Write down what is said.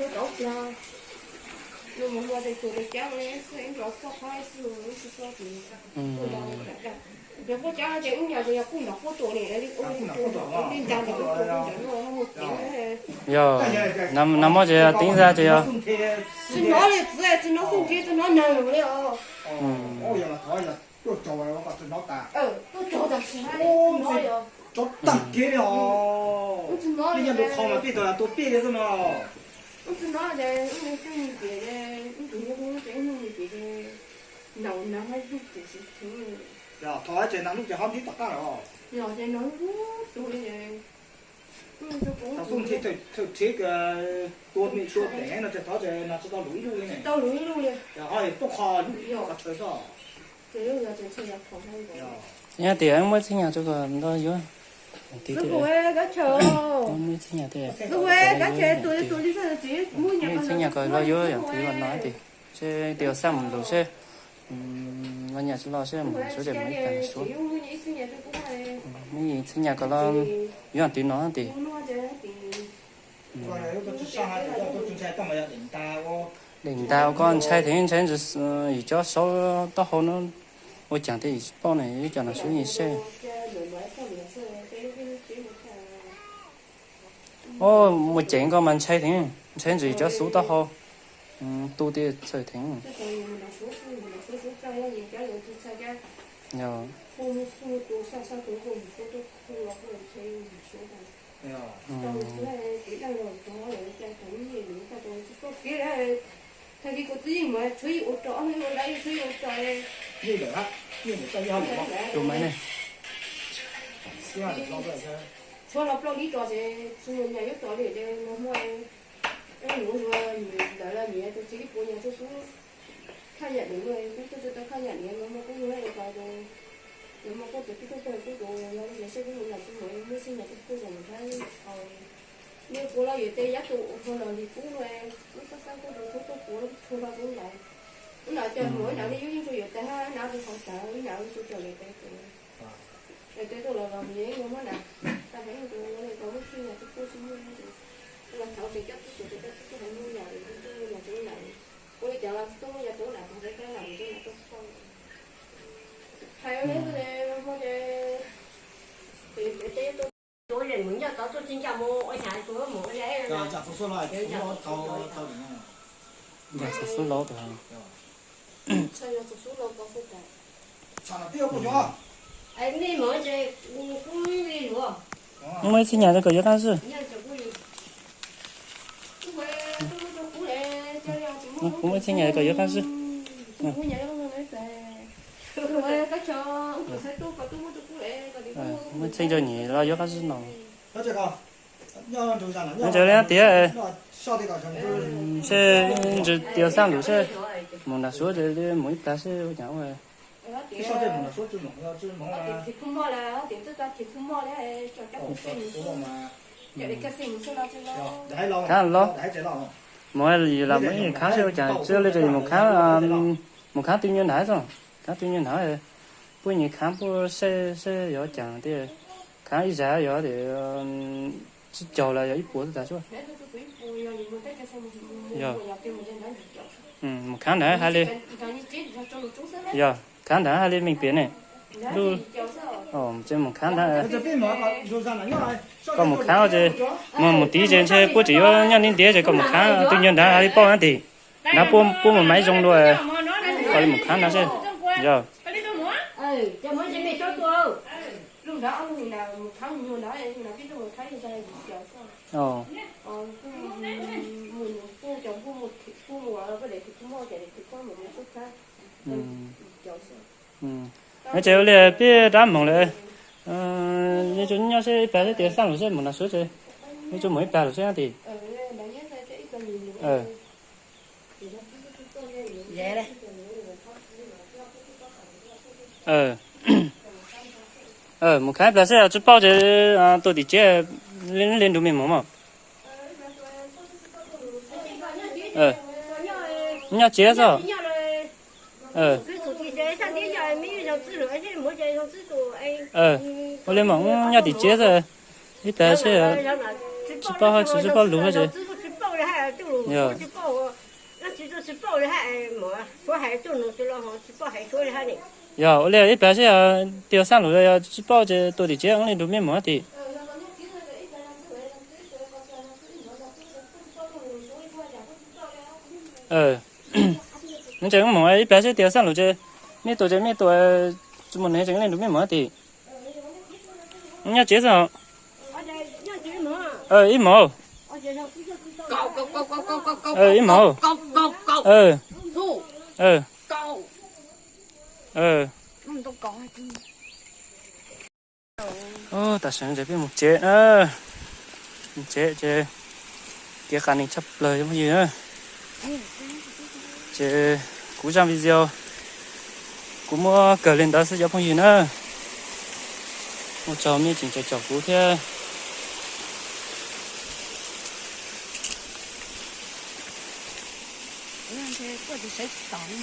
Cov plag no mus ua tes tsuas tes cab xwb, ib nrov poj qab xwb, ib tsis txog ces kuj nrov. Cov poj cab ces ib nyuag ces yog kuj nrov quaj tuam li, ua li ntsa nrov quaj tuam, ua li ntsa nrov quaj tuam, ua li ntsa nrov quaj tuam. Yog, nag hmo ces teeb zaj ces yog tsis hnov li txiv, tsis hnov xub ntiag, tsis hnov neeg li os. Tuaj tsaug tas, tuaj tsaug tas, tsis hnov li os. Tsov tag kev li os. Tsis hnov li, nyob rau qhov mas pij tau tua pij li xwb no. Tsis hnov ces ib leeg twb mus ces, ib tug nyuj hnub ces ib hnub mus ces, ntaus nag hmab zuj ces tsis theev. Yog, thov ces nag hnub ces ho nrib tom qab los. Yog ces nag hnub tug li ces, thaum xub ntiag thawj rhiv tua me tua pem no ces thov ces nag tsis tau lus ib lub li ne. Tsis tau lus ib lub li. Yog ho poob qho lus qhov chaw xwb. Yog tias muaj txij nyag rau kom nto yuav. Xib hwb, kab chaw, xib hwb, kab chaw tus tus li xwb tsis muaj nyag, txij nyag kom los yuav yog tus los no tias, seb tias xaj mus lus seb los nyag tsis los seb mus suav ces mus ib tag suav. Muaj txij nyag kom los yuav twv no tias. Deem ntas ua koj ntshai theem ntshai ntsis yim cov saud taub hau no, ua caag tias yim tsis paub ne, ib co no suav yim seb. Ua ceev koj mas ntshai theem ntshai ntsis yim cov xub taub hau, tu tias txhawj theem. Tag kis kuv txiv yeej mus tshuav yeej ua rau, tshuav los plaub lib tso ces tsis muaj nyag yuav tso li ces nag hmo nuv ua nws ntawd los nyias tus txiv li puas nyag tso kuv khaj nyam niam, kuv tuaj tsis tau khaj nyam niam, nag hmo kuv hu lawv ua ko, nag hmo kuj tus tub tuaj pawg kuj tus yog li seb kuv mus nram tsis mus muaj txij nyag kuj kuj zoo nrab. Nej puas los yuav tes yab tus ua hmo los li kuv, kuv xab xab kuj rau kuv tuaj puas tshua hlo kuv nram. Kuv nram cov mus nram li yub yeej tsuas yuav tes hab nram tus qhov tawv nram tus cov lawv tes tes. Lawv tes tuaj los los nyias ib nus hmab nram, tas heev tus tau muaj txij nyag kuj kuj tsis muaj. Los thaum tes coj tub tus tes coj tub tub heev muaj nyag li kuj muaj nyag tub nram. Ua li cas los tub muaj nyag tub nram thaum tes coj nram tes coj nram tuaj kho. Hais ua li hmo ces tes tuaj. Ntxhais xub laus tas. Muaj ib txhij nyag rau kom yuav qab zib. Kuv muaj ib txhij nyag rau kom yuav qab zib. Muaj txhij rau nyim los yuav qab zib no. Ntshe li tias, seb ntshe tias xaj lus seb mus nram suav ces li mus ib plag seb ua cas ua. Khav los, mus yus lam mus ib khav seb ua cas tsis li mus khav, mus khav twj nyuag nrad xwb, khav twj nyuag nrad, puab nyias khav puab seb seb yog ua cas tias, khav ib zag yog tias tsib caug los yog ib puas xwb tas xwb. Yog, mus khav nrad hais li, yog khav nrad hais li meej piam ne, lub, ces mus khav nrad, koj mus khav ces, mus mus tid ces ntshe puab tseem yuav nyob ntiav ntiav ces koj mus khav twj nyuag nrad hais li paub na tim, nrad puab mus maiv zoo dua, koj li mus khav nrad seb, yog. No ces ua li peb rov moog lawm, nej tsuas nyob seb ib plag seb tias xaj lus seb mus nram suav ces, nej tsuas mus ib plag lawm seb tim. Mus khav ib plag seb tsis paub ces tuaj tim tsev, li nrug mej moog mog. Nyob tsev xwb. Ua li mas nyob tim tsev xwb, ib plag seb tsis paub hab tsis paub lug hab ces. Yog, ua li ib pliag seb yog tig xaj lus yog tsis paub ces tua tim tsev wb li nrug mej mus tim. Nws tseem moov ib pliag seb tig xaj lus ces mej tua ces mej tua, tsis mus ne tseem li nrug mej mus tim. Nyob tsev xwb os. Ib mov. Ib mov. Tam sim no ces peb mus tsev na. Mus tsev ces kev qas nis tshaj plaws cov phooj ywg na. Ces kuv zaj video kuv muab kawg li ntawd xwb cov phooj ywg na. Ua tsaug mej tseem caum kuv thiab. Kuv sawv tsis tau li.